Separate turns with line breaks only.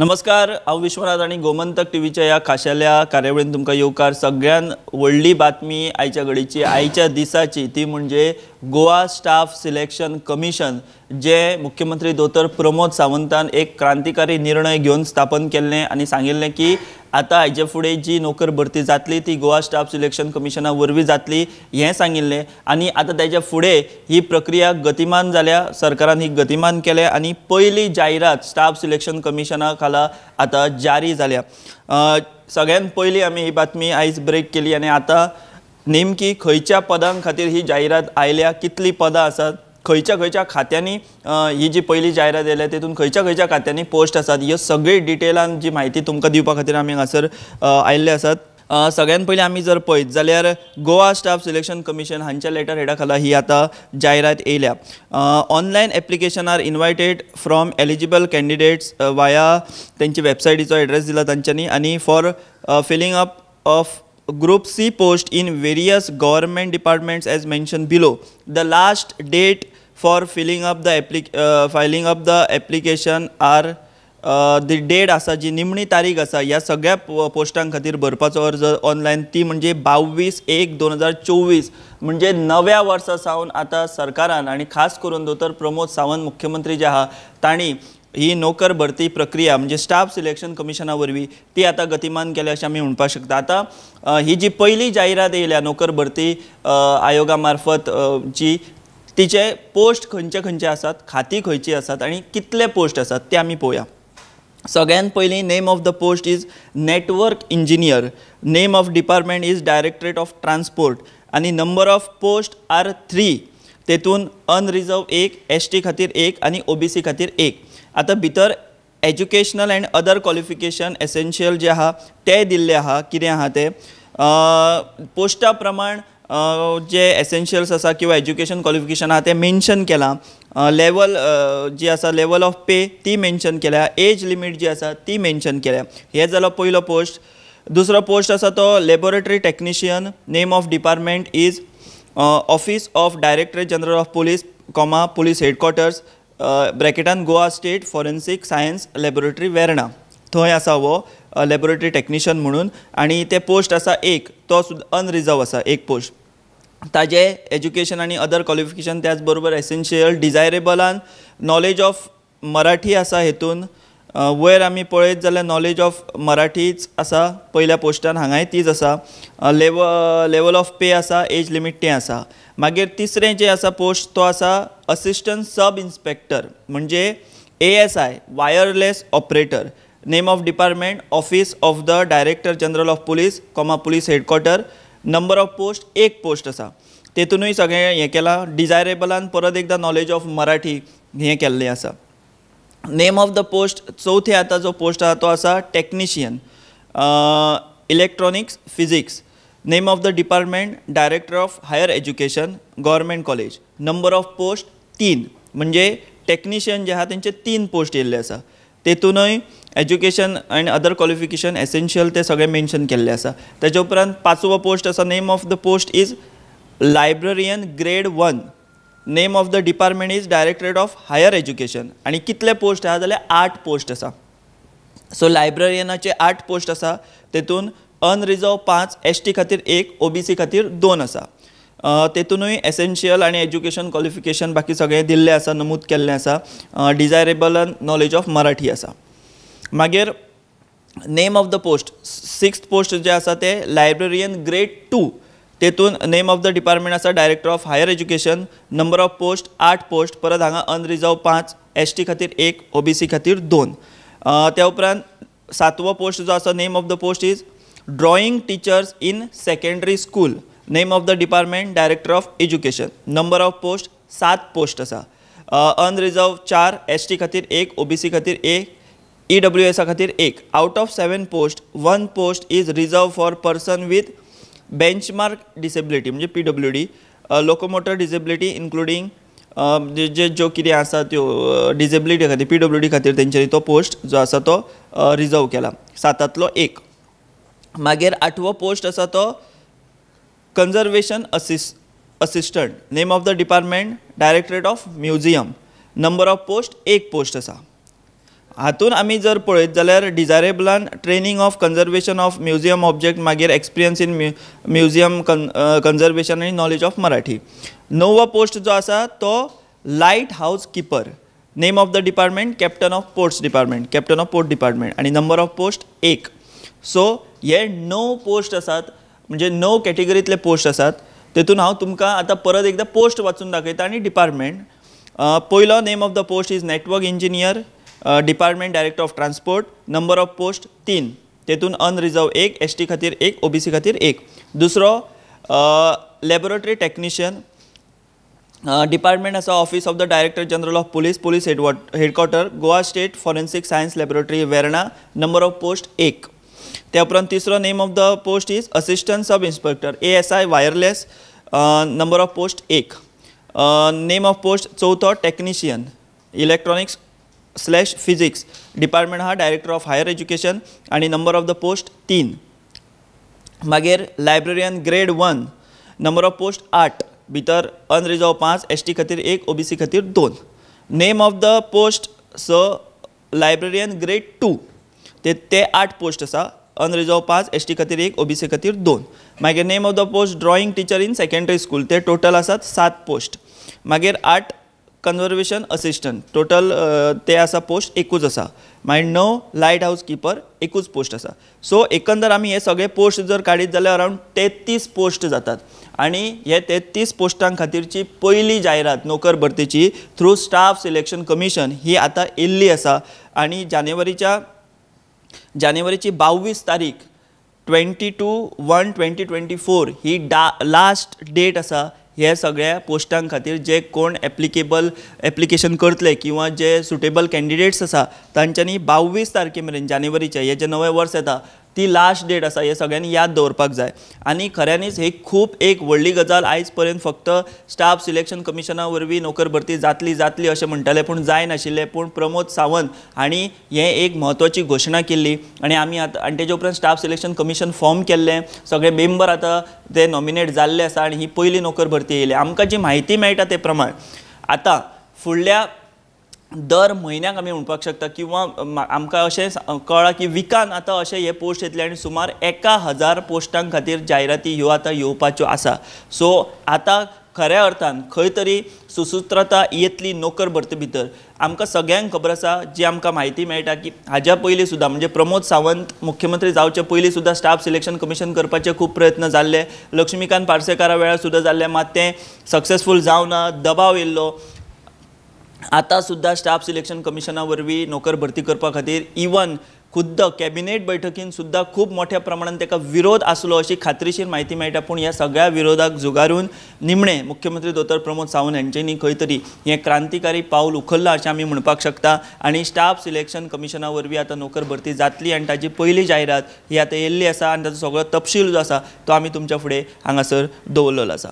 नमस्कार, हांव विश्वनाथ आनी गोमंतक टीव्हीच्या ह्या खाशेल्या कार्यावळीन तुमकां येवकार. सगळ्यान व्हडली बातमी आयच्या घडीची, आयच्या दिसाची, ती म्हणजे गोवा स्टाफ सिलेक्शन कमिशन जे मुख्यमंत्री दोतोर प्रमोद सावंतान एक क्रांतिकारी निर्णय घेवन स्थापन केल्लें आनी सांगिल्लें की आतां हाजे फुडें जी नोकर भरती जातली ती गोवा स्टाफ सिलेक्शन कमिशना वरवीं जातली हें सांगिल्लें. आनी आतां तेच्या फुडें ही प्रक्रिया गतिमान जाल्या, सरकारान ही गतिमान केल्या आनी पयली जायरात स्टाफ सिलेक्शन कमिशना खाला आतां जारी जाल्या. सगळ्यान पयली आमी ही बातमी आयज ब्रेक केली आनी आतां नेमकी खंयच्या पदां खातीर ही जायरात आयल्या, कितलीं पदां आसात, खंयच्या खंयच्या खात्यांनी ही जी पयली जायरात आयल्या तेतून खंयच्या खंयच्या खात्यांनी पोस्ट आसात, ह्यो सगळी डिटेलान जी म्हायती तुमकां दिवपा खातीर आमी हांगासर आयिल्ले आसात. सगळ्यान पयलीं आमी जर पळयत जाल्यार गोवा स्टाफ सिलेक्शन कमिशन हांच्या लेटर हेडा खाला ही आतां जायरात येयल्या. Online application are invited from eligible candidates via तेंची वेबसायटीचो एड्रेस दिला तांच्यांनी आनी for filling up of Group C post in various government departments as mentioned below. The last date for filling up the filing up the application are the date आसा जी निमणी तारीख आसा ह्या सगळ्या पोस्टां खातीर भरपाचो अर्ज ऑनलायन ती म्हणजे 22/1/2024, म्हणजे नव्या वर्सा सावन आतां सरकारान आनी खास करून दोतोर प्रमोद सावंत मुख्यमंत्री जे आहा तांणी ही नोकर भरती प्रक्रिया म्हणजे स्टाफ सिलेक्शन कमिशना वरवीं ती आतां गतिमान केल्या अशें आमी म्हणपाक शकता. आतां ही जी पयली जायरात येयल्या नोकर भरती आयोगा मार्फत जी तिचे पोस्ट खंयचे खंयचे आसात, खाती खंयची आसात आनी कितले पोस्ट आसात ते आमी पळोवया. सगळ्यान पयलीं name of the post is network engineer, name of department is directorate of transport आनी number of post are 3, तेतून अनरिजर्व 1, ST खातीर 1 आनी OBC खातीर 1. आतां भितर educational and other qualification essential जे आहा ते दिल्ले आहा, कितें आहा ते पोस्टा प्रमाण जे एसेन्शियल्स आसा किंवा एज्युकेशन क्वॉलिफिकेशन आहा तें मेन्शन केलां. लेवल जी आसा लेवल ऑफ पे ती मेन्शन केल्या, एज लिमीट जी आसा ती मेन्शन केल्या. हे जालो पयलो पोस्ट. दुसरो पोस्ट आसा तो laboratory technician, name of department is office of directorate general of police comma police headquarters ब्रॅकेटान Goa state forensic science laboratory Verna, थंय आसा हो लॅबोरेटरी टॅक्निशियन म्हणून आनी ते पोस्ट आसा 1, तो सुद्दां अनरिजर्व आसा 1 पोस्ट. ताजे एज्युकेशन आनी अदर क्वॉलिफिकेशन त्याच बरोबर एसेन्शियल डिजायरेबलान नॉलेज ऑफ मराठी आसा. हेतून वयर आमी पळयत जाल्यार नॉलेज ऑफ मराठीच आसा पयल्या पोस्टान, हांगाय तीच आसा. लेवल ऑफ पे आसा, एज लिमीट तें आसा. मागीर तिसरें जें आसा पोस्ट तो आसा असिस्टंट सब इन्स्पेक्टर म्हणजे ASI wireless operator, name of department office of the director general of police comma police headquarter, number of post 1 post आसा. तेतूनय सगळें हें केलां. डिजायरेबलान परत एकदां नॉलेज ऑफ मराठी हें केल्लें आसा. नेम ऑफ the post चवथे आतां जो पोस्ट आसा तो आसा technician electronics physics, name of the department director of higher education government college, number of post 3, म्हणजे टॅक्निशियन जे आहा तेंचे 3 पोस्ट येयल्ले आसा. तेतूनय education and other qualification essential ते सगळें मेन्शन केल्लें आसा. तेच्या उपरांत 5वो पोस्ट आसा, name of the post is librarian grade 1, name of the department is directorate of higher education आनी कितले पोस्ट आहा जाल्यार 8 पोस्ट आसा. सो लायब्ररियनाचे 8 पोस्ट आसा, तेतून अनरिजर्व 5, ST खातीर 1, OBC खातीर 2 आसा. तेतूनय एसेन्शियल आनी एज्युकेशन क्वॉलिफिकेशन बाकी सगळें दिल्लें आसा, नमूद केल्लें आसा. डिजायरेबल नॉलेज ऑफ मराठी आसा. मागीर name of the post 6th post जे आसा ते लायब्ररियन ग्रेड 2, तेतून नेम ऑफ the department आसा director of higher education, number of post 8 post, परत हांगा अनरिजर्व 5, ST खातीर 1, OBC खातीर 2. त्या उपरांत 7वो पोस्ट जो आसा name of the post is drawing teachers in secondary school, name of the department director of education, number of post 7 post आसा. Unreserved 4, ST खातीर 1, OBC खातीर 1, EWS खातीर 1. Out of 7 post 1 post is reserve for person with benchmark disability म्हणजे PWD, locomotor disability including जे ज्यो कितें आसा त्यो disability खातीर PWD खातीर तेंच्यांनी तो पोस्ट जो आसा तो रिजर्व केला, 7तांतलो 1. मागीर 8वो पोस्ट आसा तो conservation assistant, name of the department directorate of museum, number of post 1 post आसा. हातून आमी जर पळयत जाल्यार डिजायरेबलान training of conservation of museum object, मागीर एक्सपिरियन्स इन म्युझियम कन्जर्वेशन आनी नॉलेज ऑफ मराठी. णवो पोस्ट जो आसा तो light house keeper, name of the department captain of ports department, captain of port department आनी नंबर ऑफ पोस्ट 1. सो हे 9 post आसात, म्हणजे 9 कॅटेगरींतले post आसात. तेतून हांव तुमकां आतां परत एकदां पोस्ट वाचून दाखयता आनी डिपार्टमेंट. पयलो name of the post is network engineer, department director of transport, number of post 3, तेतून अनरिजर्व 1, एस टी खातीर 1, ओबीसी खातीर 1. दुसरो लॅबोरेटरी टॅक्निशियन, डिपार्टमेंट आसा office of the director general of police, police headquarter, Goa state forensic science laboratory Verna, number of post 1. त्या उपरांत तिसरो name of the post is assistant sub inspector ASI wireless, number of post 1. Name of post चवथो technician electronics slash physics, department हा director of higher education आनी number of the post 3. मागीर librarian grade 1, number of post 8, भितर unreserved 5, S T खातीर 1, OBC खातीर 2. नेम of the post 6 librarian grade 2, ते 8 post आसा, अनरिजर्व 5, एस टी खातीर 1, ओबीसी खातीर 2. मागीर name of the post drawing teacher in secondary school, ते टोटल आसात 7 पोस्ट. मागीर 8 कन्जर्वेशन असिस्टंट, टोटल ते आसा पोस्ट 1 आसा. मागीर 9 लायट हावस किपर, 1 पोस्ट आसा. सो एकंदर आमी हे सगळे पोस्ट जर काडीत जाल्यार अरावंड 33 पोस्ट जातात आनी हे 33 पोस्टां खातीरची पयली जायरात नोकर भरतीची थ्रू स्टाफ सिलेक्शन कमिशन ही आतां येयल्ली आसा. आनी जानेवारीची 22 तारीख 22/1/2024 ही लास्ट डेट आसा हे सगळ्या पोस्टां खातीर. जे कोण एप्लिकेबल एप्लिकेशन करतले किंवा जे सुटेबल कॅन्डिडेट्स आसा तांच्यांनी 22 तारखे मेरेन जानेवारीचे हे जे नवें वर्स येता ती लास्ट डेट आसा, हे सगळ्यांनी याद दवरपाक जाय. आनी खऱ्यांनीच ही खूब एक व्हडली गजाल. आयज पर्यंत फक्त स्टाफ सिलेक्शन कमिशना वरवीं नोकर भरती जातली जातली अशें म्हणटाले, पूण जायनाशिल्लें. पूण प्रमोद सावंत हांणी हें एक म्हत्वाची घोशणा केल्ली आनी आमी आतां आनी तेजे उपरांत स्टाफ सिलेक्शन कमिशन फॉर्म केल्लें, सगळे मेंबर आतां ते नॉमिनेट जाल्ले आसा आनी ही पयली नोकर भरती येयली. आमकां जी म्हायती मेळटा ते प्रमाण आतां फुडल्या दर म्हयन्याक आमी म्हणपाक शकता किंवा आमकां अशें कळ्ळां की विकान आतां अशें हे पोस्ट येतले आनी सुमार 1000 पोस्टां खातीर जायराती ह्यो आतां येवपाच्यो आसा. सो आतां खऱ्या अर्थान खंय तरी सुसूत्रता येतली नोकर भरती भितर. आमकां सगळ्यांक खबर आसा, जी आमकां म्हायती मेळटा की हाज्या पयलीं सुद्दां म्हणजे प्रमोद सावंत मुख्यमंत्री जावचे पयलीं सुद्दां स्टाफ सिलेक्शन कमिशन करपाचे खूब प्रयत्न जाल्ले, लक्ष्मीकांत पार्सेकारा वेळार सुद्दां जाल्ले, मात तें सक्सेसफूल जावना, दबाव येयल्लो. आतां सुद्दां स्टाफ सिलेक्शन कमिशना वरवीं नोकर भरती करपा खातीर इवन खुद्द कॅबिनेट बैठकीन सुद्दां खूब मोठ्या प्रमाणान ताका विरोध आसलो अशी खात्रीशीर म्हायती मेळटा. पूण ह्या सगळ्या विरोधाक झुगारून निमणें मुख्यमंत्री दोतोर प्रमोद सावंत हांच्यांनी खंय तरी हें क्रांतिकारी पावल उखल्लां अशें आमी म्हणपाक शकता. आनी स्टाफ सिलेक्शन कमिशना वरवीं आतां नोकर भरती जातली आनी ताजी पयली जायरात ही आतां येयल्ली आसा आनी ताचो सगळो तपशील जो आसा तो आमी तुमच्या फुडें हांगासर दवरलेलो आसा.